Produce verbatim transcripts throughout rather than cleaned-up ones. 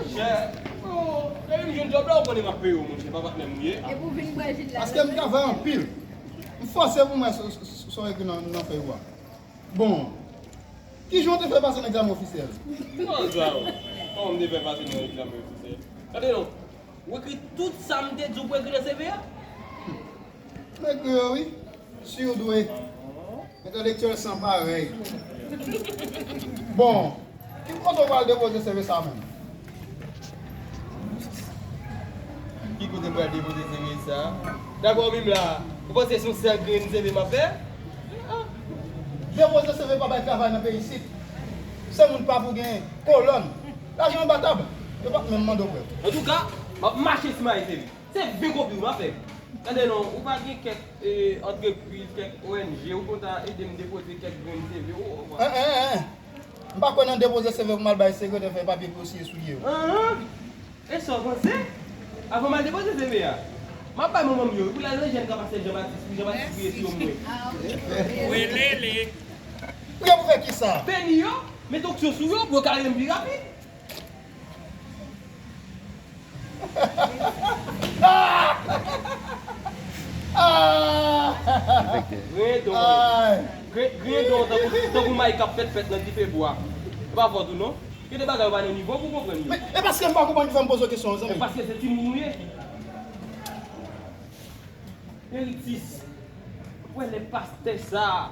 Monchè, oh, lè vin jwenn djòb la, ou konnen m ap peye w, monchè, pa patnè m ou ye. Epi w vin bwè jus la. Paske m travay anpil. M fòse pou m wè sa, sa, sa w ekri nan, nan fèy ou a. Bon, kijan w te fè pase nan egzamen ofisyèl? Kòman sa? Kòman m te fè pase nan egzamen ofisyèl? Gade non, ou ekri tout sa m te di w pou ekri nan C V a? M ekri yo, wi. Si w dwe. Entèlektyèl san parèy. Bon, ki kote w pral depoze C V sa menm? Ki kote m pral depoze C V sa? Dabò, menm la, ou panse se yon sèl grenn C V m ap fè? Depoze C V pa bay travay nan peyi isit. Se moun pa pou gen kolòn. Lajan anba tab. Yo p ap menm mande w prè. Antouka, m ap mache simaye C V. Se ven kopi wi m ap fè. Tande non, ou pa gen kèk, eh, antrepriz, kèk O N G, ou konn ta ede m depoze kèk grenn C V ou, ou, ou. Eh, eh, eh. M pa kwè nan depoze C V pou m al bay sekretè fè papye pou yo siye sou lye yo. Anhan. E sa w panse? Avan m al depoze C V a, m ap bay manman m yo wi, pou l al nan jèn ka pastè Jean Baptiste, pou Jean Baptiste priye sou yo m wè. Welele. Priye pou fè kisa? Beni yo, mete onksyon sou yo, pou yo ka rele m pi rapid. Ah! Griyen don, griyen don tankou, tankou may k ap fèt fèt nan dife bwa. E pa fòt ou non. Gen de bagay ou pa nan nivo pou konprann yo. Men, e paske m pa konprann ki fè m poze w kesyon an, zanmi. E paske se timoun ou ye. Meritis, ou wè lè pastè sa a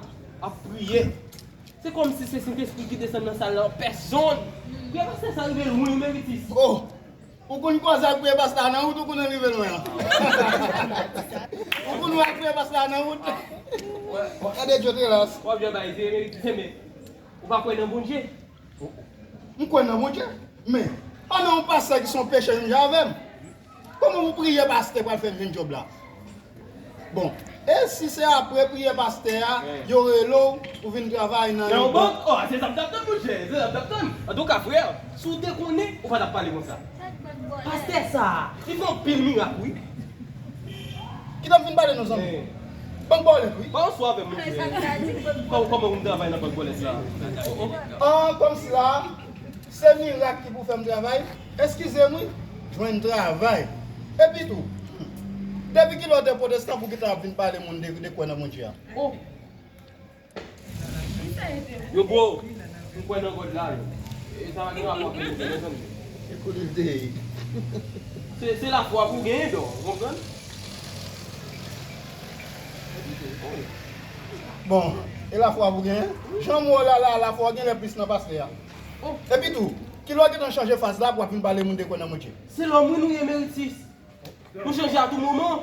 ap priye. Se kòmsi se Sentespri ki desann nan sal la an pèsonn. Priyè pastè sa rive lwen wi, Meritis. Oh! Ou konn kwaze ak priyè pastè a nan wout, ou konn rive lwen an. Ou konn wè ak priyè pastè a nan wout. Gade Djo Telas. W ap jan bay zye, Meritis, men ou pa kwè nan Bondye? M kwè nan Bondye. Men, pandan yon pastè ki se yon pechè menm jan avè m, kòman pou priyè pastè pral fè m jwenn djòb la? Bon, e si se apre priyè pastè a, yo rele w pou vin travay nan yon bank? Oh, se sa m t ap tann, monchè, se sa m t ap tann. Antouka, frè, si w te konnen, ou pa t ap pale konsa. Pastè sa a, li fè anpil mirak, wi. Kite m fin pale non, zanmi. Bank Bòlèt, wi. Ba yon sou avè m, monchè. Kòman, kòman pou m travay nan bank Bòlèt la? Oh, oh. Ah, kòmsi la, se mirak ki pou fè m travay? Eskize m wi, jwenn travay. Epi tou, depi kilè w te pwotestan pou w gentan ap vin pale moun de, de kwè nan Bondye a? Oh. Yo, bro, m kwè nan God la, yo. E sa pa gen rapò ak Bondye, mezanmi. Se, se lafwa pou w genyen, dò, ou konprann? Bon, e lafwa pou w genyen? Jan m wè w la, la, lafwa w genlè plis nan pastè a. Oh. Epi tou, kilè w gentan chanje fas la pou w ap vin pale moun de kwè nan Bondye? Se lòm wi nou ye, Meritis. Nou chanje a tou moman.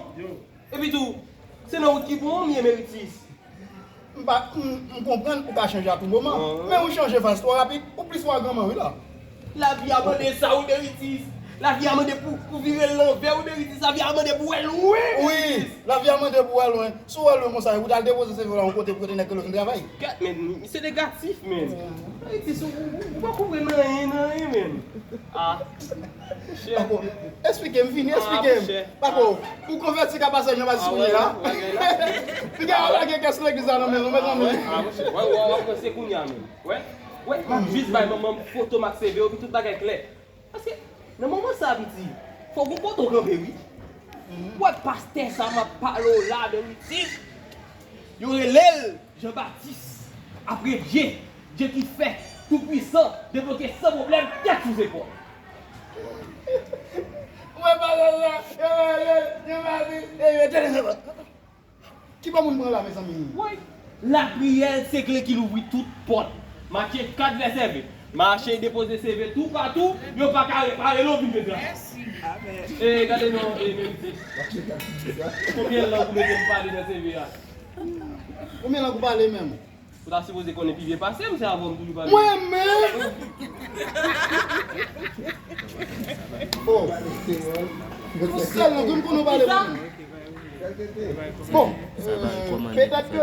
Epi tou, se nan wout ki bon an m ye, Meritis. M pa, m, m konprann ou ka chanje a tou moman, men ou chanje fas twò rapid, ou plis wè granman wi la. Lavi a mande sa wi, Meritis. Lavi a mande pou, pou vire l lanvè wi, Meritis. Lavi a mande pou wè lwen, Meritis. Lavi a mande pou wè lwen. Si w wè lwen konsa, ou t al depoze C V w la yon kote pou kote nèg rele w vin travay. Gad, men, misye negatif, men. Meritis, ou, ou, ou pa konprann anyen, nan anyen, men. Ah. Pako, esplike m, vini, esplike m. Pako, pou konvèti ka pase nan Jan Batis kounye a. Piga w lage kès legliz la nan men nou, mezanmi. Ah, monchè, wè, wè, wè, wè, se kounye a menm. Wè, wè, m ap jis bay manman m foto m ak C V yo, epi tout bagay klè. Paske, nan moman sa a, piti, fòk ou kote w kanpe, wi. Wè, pastè sa m ap pale w la, Meritis. Yo rele l Jan Batis. Apre Dye, Dye ki fè, Toupwisan, debloke san pwoblèm, tèt sou zepòl. Mwen pa nan sa. Yo, yo, yo, yo pa di, yo, yo, tèt sou zepòl. Ki bò moun pran la, mezanmi? Woy! Lapriyè se kle ki louvri tout pòt. Matye kat vèsè ven. Mache depoze C V toupatou, yo pa ka repare l, ou vin dedan. Mèsi. Amèn. E gade non, e, Meritis. Konbyen lang ou mete m pale nan C V a? Konbyen lang ou pale menm? Ou ta sipoze konnen pi byen pase m, se avè w m toujou pale. Mwen menm? Oh. Yon sèl lang, m konnen w pale mwen menm. Bon, petèt ke